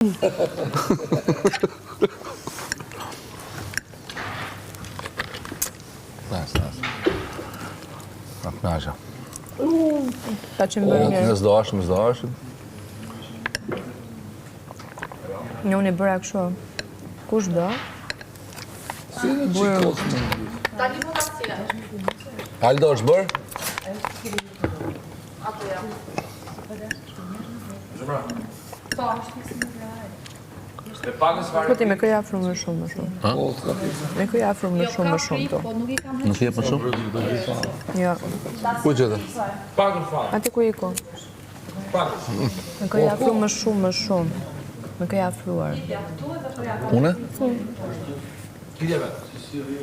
Nice, nice. Na kënaqa. Ta që më bërë mirë. Në s'do ashim, s'do ashim. Një unë i bëra kështu. Kush do? Si në qikos më në Aldo është bërë? Po ti me kë je afru më shumë më shumë. Me kë je afru më shumë më shumë tu. Nuk je më shumë? Jo. Ku gjete? Aty ku iku? Me kë je afru më shumë më shumë. Me kë je afruar. Une?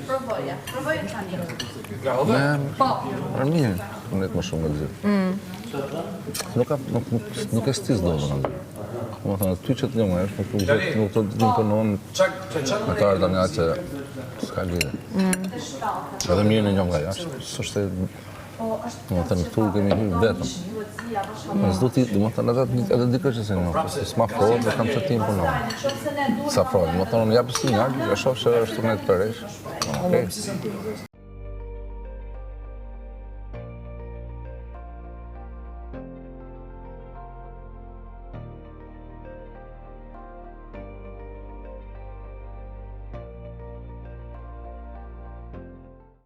Provoja, provoja tani. Me... Po. Mirë, unë më shumë nga gjithë. Mm. Nuk, nuk, nuk, nuk e stis do të në Më thënë, ty që të një është, nuk, nuk, nuk të imponon me të ardha një që s'ka lidhje. Mm. Edhe mirë në njëm nga jashtë, s'është Do të thënë, këtu kemi hyrë vetëm. Në s'do ti, do të thënë, edhe, edhe dikë që s'e njoh, se s'ma afrohet dhe kam që ti imponon. S'afrohet, do të thënë, unë jap sinjal, e shoh që është të peresh. Okej.